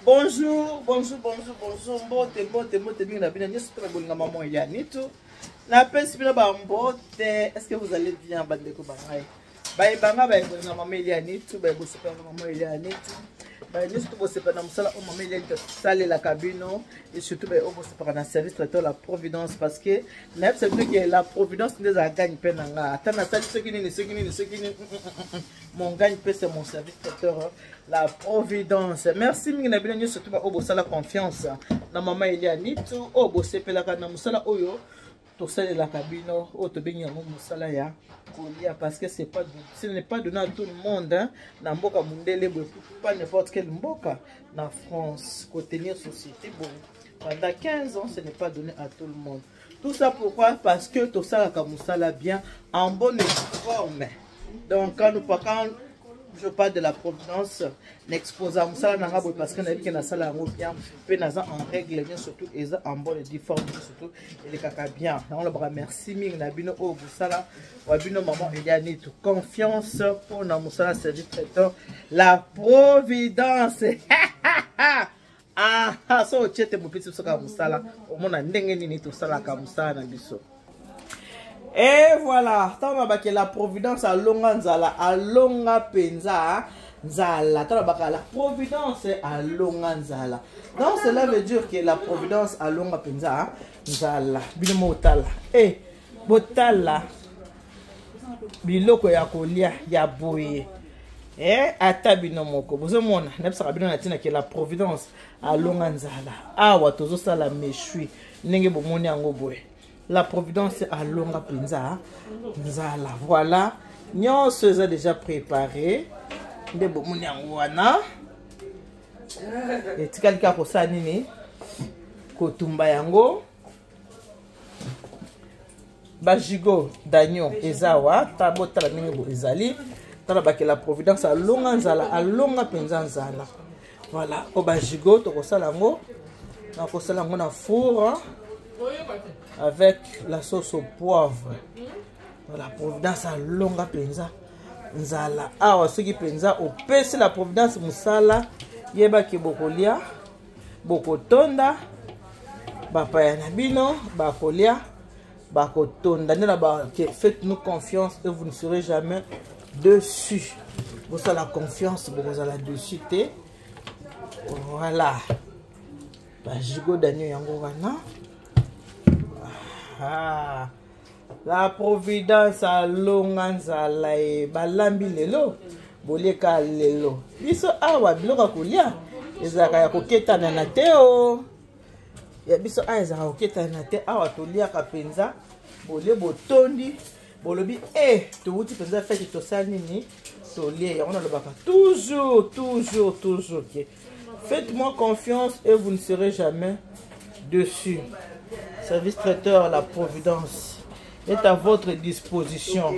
Bonjour, bonjour, bonjour, bonjour. Mbote, mbote, mbote mingi na bino nyonso to bolinga maman ya nitu. Na pesi bino ba mbote. Est-ce que vous allez bien bandeko ba ngai? Bayebanga bayebolinga mama Elia Nitu, bayebosepela na mama Elia Nitu. Baye nyonso to bosepela na mosala oyo mama Elia Nitu asalelaka bino et surtout baye oyo bosepelaka na service traiteur la Providence parce que nayebisa bino ke la Providence nde ezalaka gagne mpe na nga. Ata nasali soki nini soki nini soki nini mon gagne mpe c'est mon service traiteur la providence. Merci mingi na bino nyonso to baoyo bosala confiance na mama Elia Nitu oyo bosepelaka na mosala oyo tosalelaka bino oyo tobengi yango mosala ya kolia parce que c'est pas ce n'est pas donné à tout le monde hein, na mboka mundele boye pas n'importe quelle mboka na France kotenir société boye pendant 15 ans ce n'est pas donné à tout le monde. Tout ça pourquoi? Parce que tosalaka mosala bien en bonne forme. Donc quand nous quand je parle de la providence, n'exposa mosala na nga boye parce que nayebi ke nasala yango bien mpe naza en règle bien, surtout eza en bonne et due forme, surtout elekaka bien. Yango lobaka merci mingi na bino oyo bosala wa bino maman Elia Nitu confiance mpona mosala service traiteur la providence. Ah, so otie te mopesi biso kaka mosala, omona ndenge nini tosalaka mosala na biso. Et voilà, ntango nabaki la providence alonga nzala, alonga mpenza nzala. Ntango nabaka la providence alonga nzala, donc cela veut dire que la providence alonga mpenza nzala. Bino motala, e botala biloko ya kolia ya boye. Ata bino moko bozomona, nayebisaka bino na ntina ke la providence alonga nzala. Awa tozosala méchoui ndenge bomoni yango boye, la providence alonga mpenza nzala. Voilà, nyonso eza déjà préparé nde bomoni yango wana. Etikali kaka kosala nini? Kotumba yango. Bagigot d'agneau eza awa, ta botala ndenge bo ezali. Tala bakela providence alonga nzala, alonga mpenza nzala. Voilà, oyo bagigot tokosala yango, nakosala yango na four avec la sauce au poivre. Voilà, providence alonga mpenza nzala. Awa soki mpenza opesi la providence mosala, yebaki bokolia, bokotonda, bapaya na bino bakolia, bakotonda. Nde na ba faites nous confiance et vous ne serez jamais dessus. Bosala confiance, bokozala dessus te. Voilà, bagigot d'agneau yango wana. Ah, la providence alonga nzala. E balambi lelo, bolieka lelo. Biso awa biloko ya kolia ezalaka ya koketana na te. O ya biso awa ezalaka koketana na te. Awa toliaka mpenza, bolie botondi, bolobi e towuti mpenza fete, tosali nini, tolie yango. Nalobaka toujours, toujours, toujours ke faites-moi confiance et vous ne serez jamais dessus. Service traiteur la providence est à votre disposition.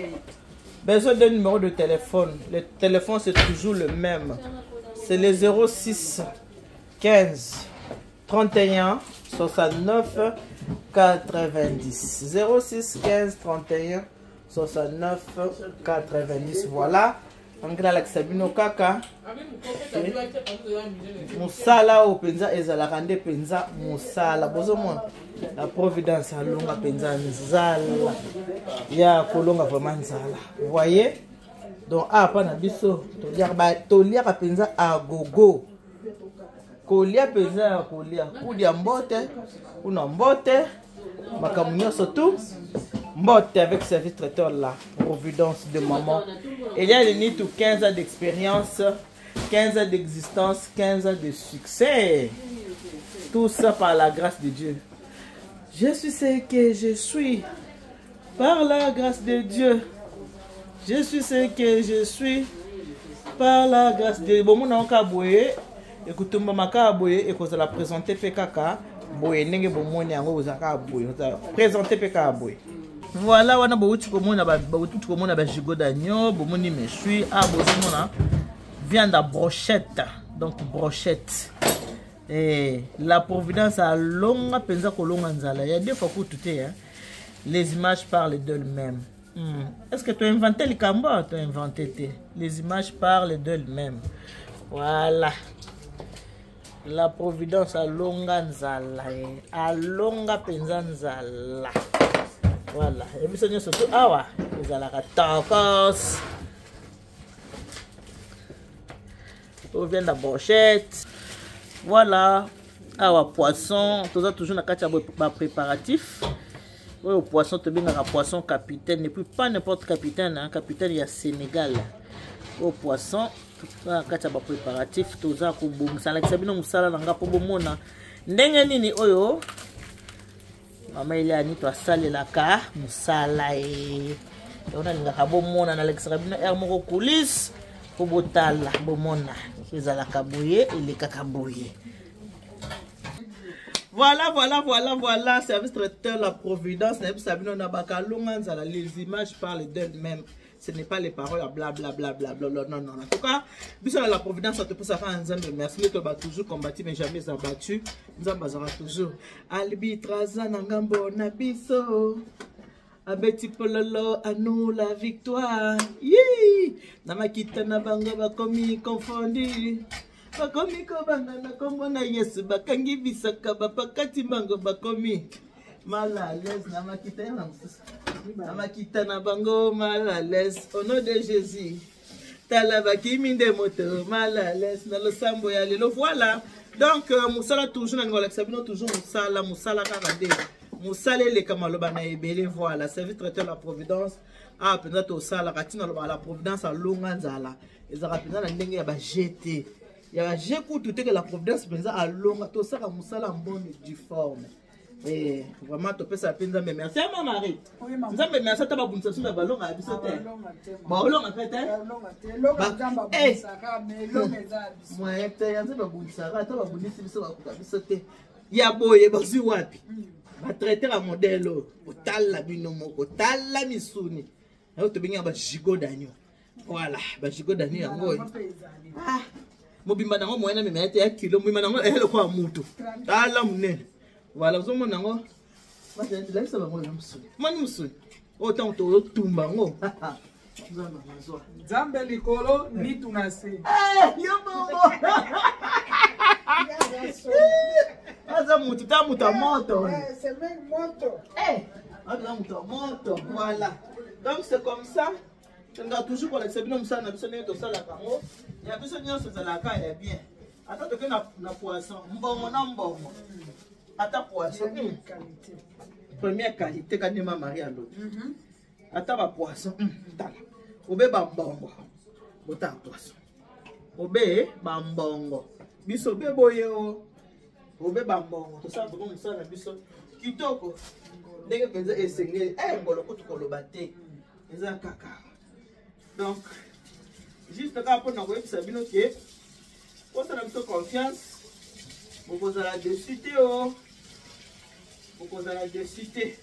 Besoin d'un numéro de téléphone, le téléphone c'est toujours le même, c'est le 06 15 31 69 90, 06 15 31 69 90. Voilà, angi nalakisa bino kaka mosala oyo mpenza ezalaka nde mpenza mosala. Bozomona la providence alonga mpenza nzala, ya kolonga vraiment nzala. Voyez donc, awa mpa na biso toliaka mpenza agogo, kolia mpenza ya kolia, kudia mbote kuna mbote, makambo nyonso tout mbote avec service traiteur la providence de maman Elia Nitu. 15 ans d'expérience, 15 ans d'existence, 15 ans de succès, tout ça par la grâce de Dieu. Je suis ce que je suis par la grâce de Dieu. Je suis ce que je suis par la grâce de Dieu. Bomona kaka boye ekotumbama kaka boye, ekozala présente mpe kaka boye ndenge bomoni yango, ekozala kaka boye, présente mpe kaka boye. Voilà, wana bouti komona, bouti komona bagigot d'agneau, bomoni méchoui. Ah, bozomona viande à brochette, donc brochette. La providence alonga mpenza kolonga nzala ya deux fois kutu te, hein? Les images parlent d'elles-mêmes. Est-ce que tu as inventé likambo? Tu as inventé te, les images parlent d'elles-mêmes. Voilà. La Providence alonga nzala eh. Alonga mpenza nzala. Voilà, ya biso nyonso tu awa ezalaka tokos. Ovient na brochette. Voilà, awa poisson, toza toujours na kati ya ba préparatif. Oyo poisson tobengaka poisson capitaine et puis pas n'importe capitaine, hein, capitaine ya Sénégal. Oyo poisson na kati ya bapréparatif toza kobongisa nalakisa bino mosala na nga mpo bomona ndenge nini oyo mama eliani to asalelaka mosala ye yango nalingaka bomona nalakisaka bino aire moko coulisse mpo botala bomona ezalaka boye elekaka boye. Voilà, voilà, voilà, voilà, service traiteur la Providence, nayebisa bino na bakalonga nzala, les images parlent d'elles-mêmes. Ce n'est pas les paroles à bla bla bla bla bla bla. Non, non, en tout cas, biso na la Providence, topesaka Nzambe merci. Nde toba toujours combattu mais jamais abattu. Nzambe azalaka toujours arbitre aza na ngambo na biso. Abeti pololo à nous la victoire. Yee! Na makita na bango bakomi confondu. Bakomi kobanga na kombo na Yesu, bakangi bisaka bapakati bango bakomi mal à l'aise na makita ya mosusu na makita na bango mal à l'aise au nom de Jésus. Tala bakimi nde moto mal à l'aise na losambo ya lelo. Voilà, donc mosala toujours na ngolakisa bino toujours mosala, mosala kaka nde mosala eleka maloba na ebele. Voilà, service traiteur la Providence. Ah, mpenza tosalaka ntina loba la Providence alonga nzala ezalaka mpenza na ndenge ya ba gt ya ba g kutu teke la Providence mpenza alonga tosaka mosala mbonne du forme. Eh, vraiment topesa mpe Nzambe merci. Ama Marie, Nzambe merci ata babundisa biso me balonga ya biso te, baolonga mpe te moyen te ya Nzambe abundisaka ata babundisi biso bakoka biso te ya boye bazwi wapi batraiter ya modele oyo otala bino moko tala misuni oyo tobengaka bagigot d'agneau. Voilà, bagigot d'agneau yango oyo mobimba nango moyen na mema te ya kilo mobimba nango eya lokola mutu tala monene. Voilà, ozomona yango lakisa bango na mosuni mani mosuni oyo ntango tozotumba yango. Nzambe likolo mitu na se. Yo bongo aza mutu ta mutu ya moto, aza mutu ya moto. Voilà, donc c'est comme ça tolinga toujours kolakisa bino mosala na biso ndenge tosalaka yango ya biso nyonso ezalaka ya bien. Ata toke na poisson mbongo na mbongo ata poisson première qualité kandema Marie alobi ata bapoisson tala obe bambongo botala poisson obe bambongo biso obe boye o obe bambongo tosala vraiment mosala na biso kitoko ndenge mpenza esengeli. Ngolo kutu koloba te eza kaka. Donc juste kaka mpona koyebisa bino ke kosala biso confiance, bokozala déçu te o bokozala déçu te.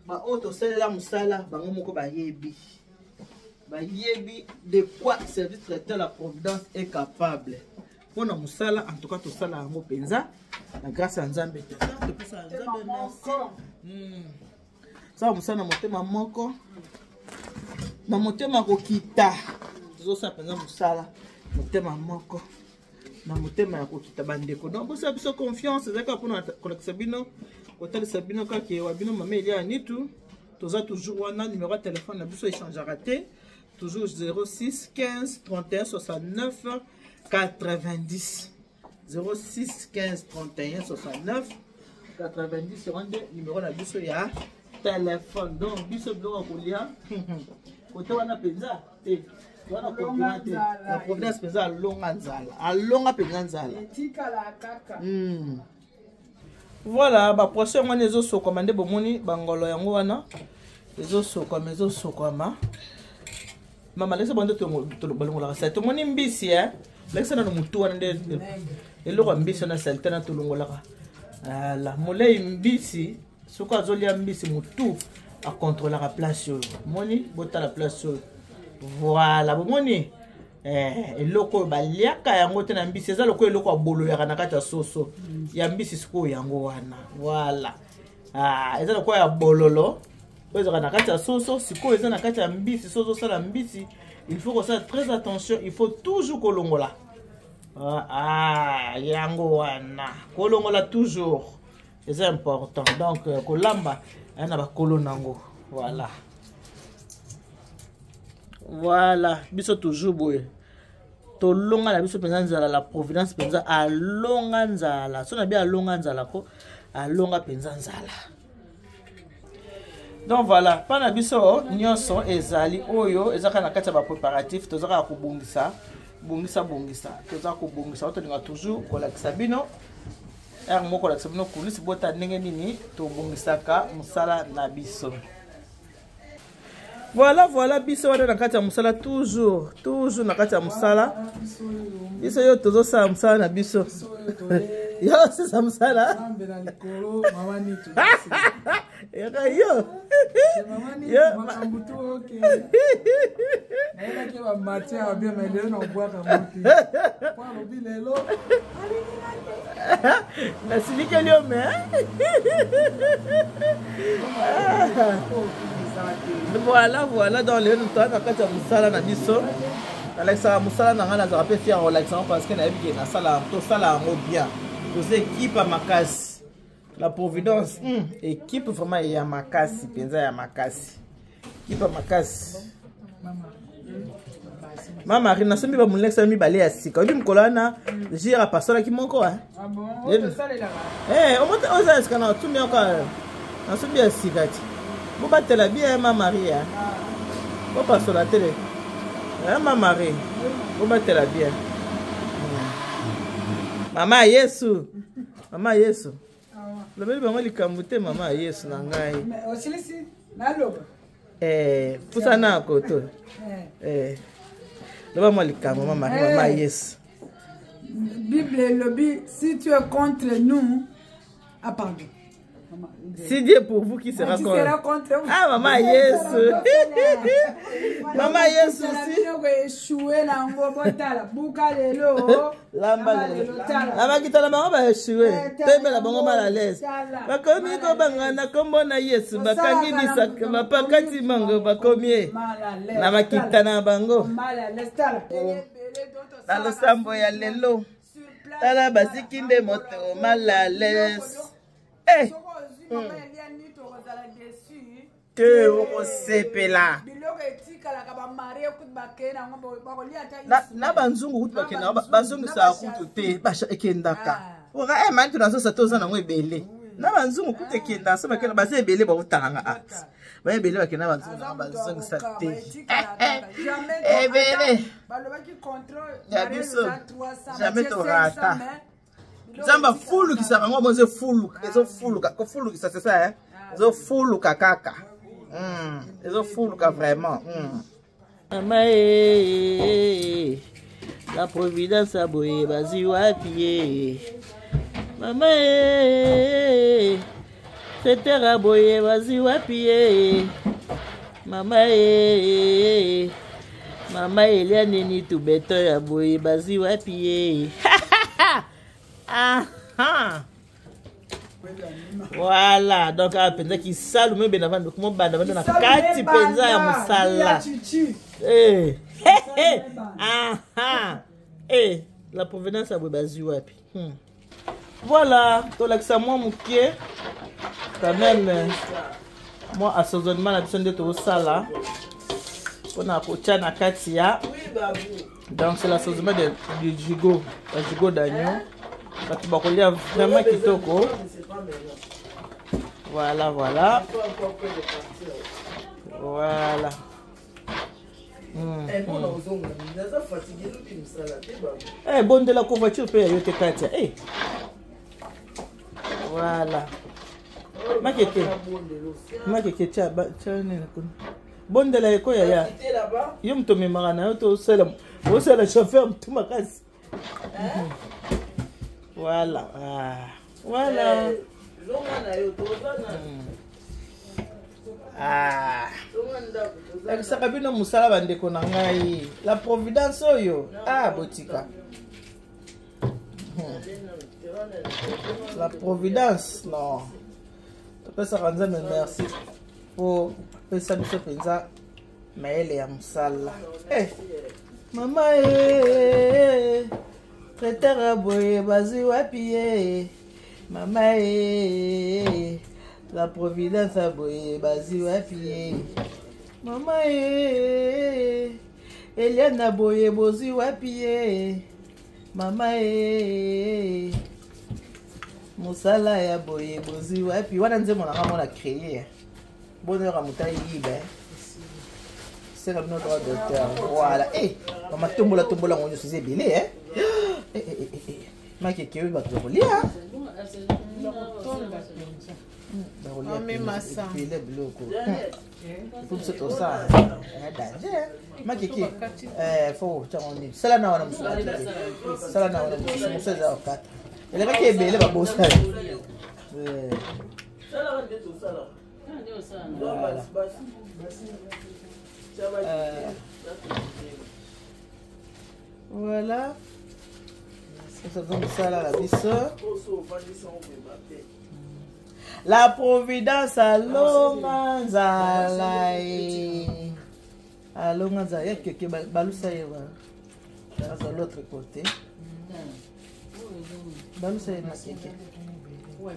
Baoyo tosalela mosala bango moko bayebi, bayebi de quoi service traiteur la Providence est capable mpona mosala. En tout cas tosala yango mpenza na grâce ya Nzambe tata topesaka Nzambe merci. Sala mosala na motema moko na motema kokita, tozosala mpenza mosala motema moko na motema ya kokita bandeko. Donc bosala biso confiance, ezali kaka mpona kolakisa bino kotalisa bino kaka ewa bino mama Elia ya Nitu toza toujours wana. Numéro ya telefone na biso echangeaka te, toujours 06 15 31 69 90, 06 15 31 69 90 yango nde numéro na biso ya telefone. Donc biso biloko ya kolia kote wana mpenza te wana concurrent te. La Providence mpenza alonga nzala, alonga mpenza nzala. Voilà, bapoisson yango wana ezosokwama nde bomoni bangolo yango wana ezosokwama, ezosokwama. Mama lakisa bango nde balongolaka saleté. Tomoni mbisi e lakisa nano motu wana nde eloko ya mbisi wana saleté na tolongolaka. Ala molei mbisi soki azolia mbisi motu akontrolaka place oyo moni botala place oyo. Voilà, bomoni eloko oyo baliaka yango te na mbisi eza lokola eloko ya boloyaka na kati ya soso ya mbisi sikoyo yango wana. Voilà, eza lokola ya bololo oyo ezalaka na kati ya soso, sikoyo eza na kati ya mbisi. So ozosala mbisi, il faut kosala très attention, il faut toujours kolongola. Ah, yango wana kolongola toujours eza important. Donc euh, kolamba aya na bakolo nango. Voilà, voilà, biso toujours boye tolonga na biso mpenza nzala. La providence mpenza alonga nzala. So na bi alonga nzala ko alonga mpenza nzala. Donc voilà, mpa na biso nyonso ezali oyo eza kaka na kati ya bapréparatif. Toza kaka kobongisa, bongisa, bongisa, toza kobongisa. Oyo tolinga toujours kolakisa bino heure moko, kolakisa bino kulisi, bota ndenge nini tobongisaka mosala na biso. Voilà, voilà, biso wana na kati ya mosala, toujours, toujours na kati ya mosala. Biso yo tozosala mosala na biso, yo osisa mosala yaka yo. Makambo to oke nayelaki bamatière ya bien, mais lelo nakobwaka mote po alobi lelo. Nasilikeli yo me. Voilà, voilà. Donc lelo toza na kati ya mosala na biso. Nalakisaka mosala na ngai, nazalaka mpe fier kolakisa yango parce que nayebi ke nasala, tosala yango bien. Toza équipe ya makasi, la providence. Équipe vraiment ya makasi mpenza, ya makasi, équipe ya makasi. Ma Marie, nasombi bamolekisa mibale ya sika. Oyebi mokolo wana jire apasolaki moko. Omote oza ya sika na otumi yoko, nasombi ya sika ti bobatela bien. Ma Marie, bopasola tele. Ma Marie, bobatela bien. Mama Yesu, mama Yesu, lobeli bango likambo te. Mama Yesu na ngai. Osilisi naloba. Eh, pusana koto. Eh. Loba mwa likambo, mama Marie, mama Yesu. Bible elobi: si tu es contre nous, ah pardon. Si Dieu est pour vous, qui sera Qui contre? Sera contre vous? Ah, maman Yesu. Maman Yesu si. Biloko échoué na yango, botala, buka lelo. Lamba lelo. Tala. Abakita na bango baéchoué. Eh, tala Toyembela bango mal à l'aise. Tala. Bakomi kobanga na kombo na Yesu, bakangi bisaka, bapakati mango, bakomi ye. Mal à l'aise. Na makita na bango. Mal à l'aise, tala. Na losambo ya lelo. Tala basiki nde moto mal à l'aise. Eh, Soki ozwi mama Elia nini, tokozala déçu. Te, okosepela. Biloko etikalaka, bamarie kutu bakei nango, bakolia ata. Na banzungu kutu bakendaka, bazongisaka kutu te, ekendaka. Oka e mani tonazosa, toza nango ebele. Na banzungu kutu ekendaka, so bakenda baza ebele, baotalanga art ba ebele bakenda banzungu nango, bazongisa te ebele. Balobaki contrôle. Ya biso, jamais torata. Nzambe afulukisaka yango mo, ezofuluka, ezofuluka, kofulukisa, c'est ça, hein? Ezofuluka kaka. Ezofuluka vraiment. Mama e, la providence ya boye bazwi wapi ye? Mama e, traiteur ya boye bazwi wapi ye? Mama e, mama Elia nini, tu beton ya boye bazwi wapi ye? Ah, ah. Voilà, donc awa mpenza kisalu mobenda vando mobanda vando na kati mpenza ya mosala. Eh. Ah, ah. Eh, la provenance ya boye bazwi wapi? Voilà, tolakisa mwa moke quand même, mwa assaisonnement na biso nde tozosala mpona kotia na kati ya. Donc c'est l'assaisonnement du gigot, ya gigot d'agneau. Bato bakolia vraiment kitoko. Voilà, voilà, voilà. Eh, bondela ko voiture mpe ya yo te kati. Eh. Voilà, makeke, makeke, tia tia nini kuna, bondela ekoya ya yo. Moto omemaka na yo to osala, osala chauffeur motu makasi. Voilà, ah, voilà. Ah. Lakisaka bino mosala, bandeko na ngai. La providence oyo, ah, botika la providence. Non, topesaka Nzambe merci po apesa biso mpenza mayele ya mosala. Eh, mama e. Traiteur boye bazwi wapi ye mama ye la providence boye bazwi wapi ye mama ye Eliana boye bozwi wapi ye mama ye mosala ya boye bozwi wapi wana nzembo na nga mona créer bonheur ya moto ayiba senga bino droit d'auteur. Voilà. Eh, mama tombola tombola ngo nyonso eza ebele eh. Eh, eh, eh, eh. Makeke oyo bato bakolia. Bakolia ebele biloko. Po biso tosala danger. Makeke fo tyango nini? Sala na wana mosusu makeke. Sala na wana mosusu mosusu eza kokata. Elekaki ebele babosani. Voilà. Voilà. Toza mosala na biso. La providence alonga nzala ye. Alonga nzala ye keke balusa ye wana. Aza l'autre côté. Balusa ye na keke. Voilà.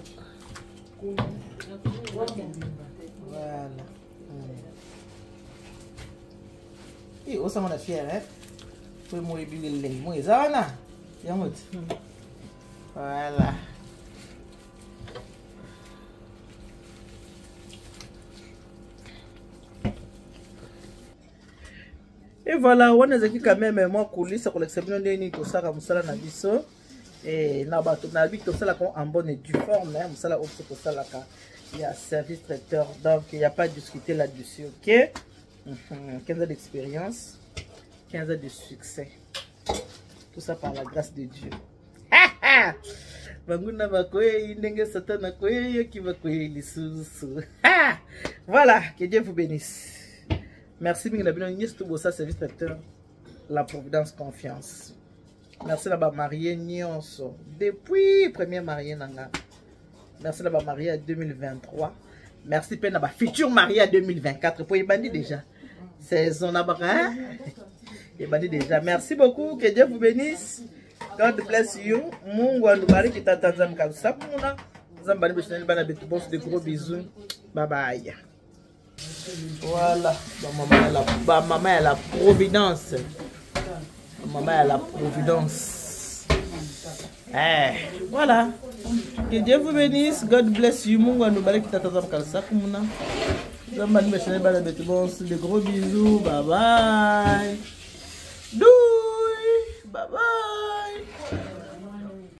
Eh, osanga na fière, hein? Po moi ebili elengi moi eza wana. Yango ti. Voilà. Et voilà, wana ezalaki quand même mwa coulisse kolakisa bino ndenge nini tosalaka mosala na biso. Eh, na bato na biso tosalaka en bonne et due forme, hein, mosala oyo biso tosalaka ya service traiteur. Donc il y a pas à discuter là-dessus, ok? 15 ans d'expérience, 15 ans de succès. Tout ça par la grâce de Dieu. Banguna bakwei ndenge Satan akwei yoki bakwei lisusu. Voilà, que Dieu vous bénisse. Merci mingi na bino nyonso to bosa service traiteur la providence confiance. Merci na ba marié nyonso depuis premier marié na nga. Merci na ba marié ya 2023. Merci pe na ba futur marié ya 2024 po ebandi déjà. Saison na baka hein? Ebandi déjà. Merci beaucoup, que Dieu vous bénisse. God bless you. Mungu anubariki tata Nzambe kabisa muna. Nzambe anibeshinani bana betu bonso de gros bisous. Bye bye. Voilà, ba maman ya la providence. Ba maman ya la providence. Eh, voilà. Que Dieu vous bénisse. God bless you. Mungu anubariki tata Nzambe kabisa muna. Nzambe anibeshinani bana betu bonso de gros bisous. Bye bye.